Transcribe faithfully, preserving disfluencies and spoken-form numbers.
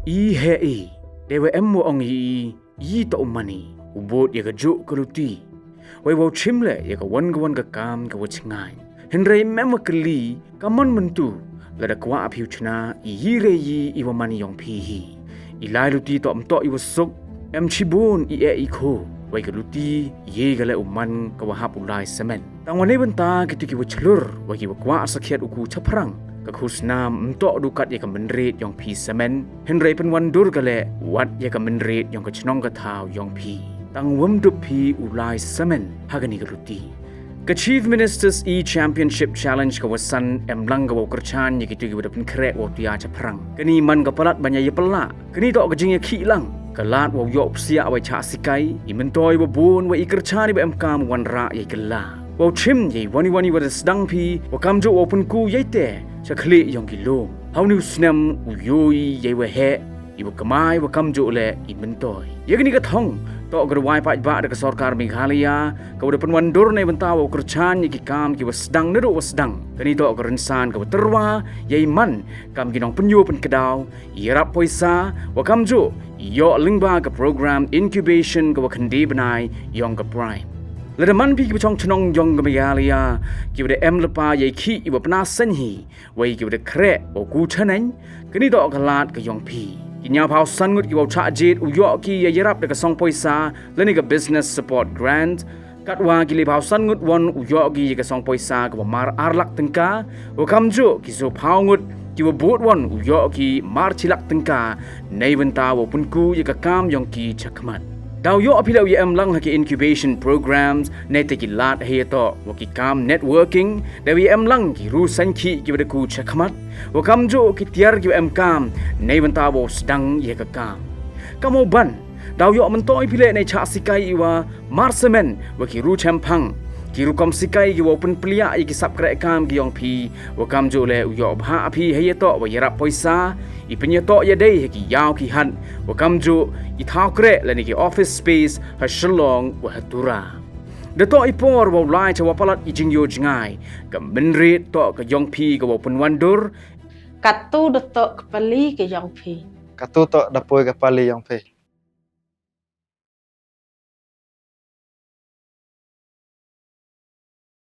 I heh i, dei wa em wa ong i, i toh u mani, u bud ïa ka juk ka luti. Wei wow chim leh ïa ka wan ka wan ka kam ka wa chngain. Hynrei mem wa kylli, ka mon myntu, lada kwah phi u chna, i yi re yi i wa mani yong phi hi. I lai luti toh mtoh i wa suk, em chibun i eh i kho, wei ka luti, ye ka leh u man ka wa hap u lai semen. Tang wa nei bynta kito ki wa chlur, wa ki wa kwah sakhiat u ku chaphrang. Ka khusnam mtoh dukat ïa ka mynrit yong phi semen, hynrei pynwan dur ka leh, wat ïa ka mynrit yong ka chnong ka thaw yong phi. Tang wym dup phi u lai semen, ha kani ka luti. Ka Chief Minister's E-Championship Challenge ka wa san em lang ka wa kyrchan ïa kito ki wa da pynkhreh wa u tia chaphrang. Kani man ka palat ban ïa ïa pala. Kani toh ka jingïakhih lang. Ka lad wow ïoh psiah wei chah sikai, i myntoi wa bun wei i kyrchan i wa em kam wanrah ïa i kylla. Wow chim ïa i wani wani wa da sdang phi, wa kamjuh wow pynku ïa i te, cha khlieh yong ki lum. Haw ni u snem u ïoh i ïa i wa heh, i wa kamai wa kamjuh leh i myntoi. Ïa kani ka thong, toh ka da wai paidbah da ka sorkar Meghalaya, ka wa da pynwan dur nei bynta wow kyrchan ïa ki kam ki wa sdang naduh wa sdang. Kani toh ka rynsan ka wa tyrwa, ïa i man, kam ki nongpynïoh pynkdaw, ïarap poisa, wa kamjuh, ïoh lyngba ka program incubation ka wa khyndai bnai, yong ka Prime. Lada man phi ki wa chong chnong yong ka Meghalaya, ki wa da em lypa ïa i khih i wa pynaseng hi, wei ki wa da khreh, wa ku chaneng, kani toh ka lad ka yong phi. Ki ñiaw phaw san ngut ki wa u chah jied u ïoh ki ïa ïarap da ka song poisa, lane ka business support grant, katwa ki le phaw san ngut won u ïoh ki ïa ka song poisa ka wa mar ar lak tyngka, wa kamjuh ki soo phaw ngut ki wa bud won u ïoh ki mar chi lak tyngka, nei bynta wow pynku ïa ka kam yong ki chakhmat. Daw ïoh phi leh u ïa em lang ha ki incubation programs, nei te ki lad hei toh, wa ki kam networking, daw ïa em lang ki ru saiñ khih ki wa da ku chakhmat, wa kamjuh ki tiar ki wa em kam, nei bynta wow sdang ïa ka kam. Kam u ban, daw ïoh myntoi phi leh nei chah sikai i wa mar semen, wa ki ru chemphang. Ki rukom sikai ki wow pynpliah ïa ki sap kreh kam ki yong phi, wa kamjuh leh u ïoh bha phi hei ïa toh wa ïarap poisa, i pynïatoh ïa dei ha ki ïaw ki hat, wa kamjuh, i thaw kreh lane ki office space, ha Shillong wa ha Tura. Da toh i por wow lai cha wa palat i jingïoh jngai, ka mynrit toh ka yong phi ka wow pynwan dur. Katu da toh ka pali ka yong phi. Katu toh da poi ka pali yong phi.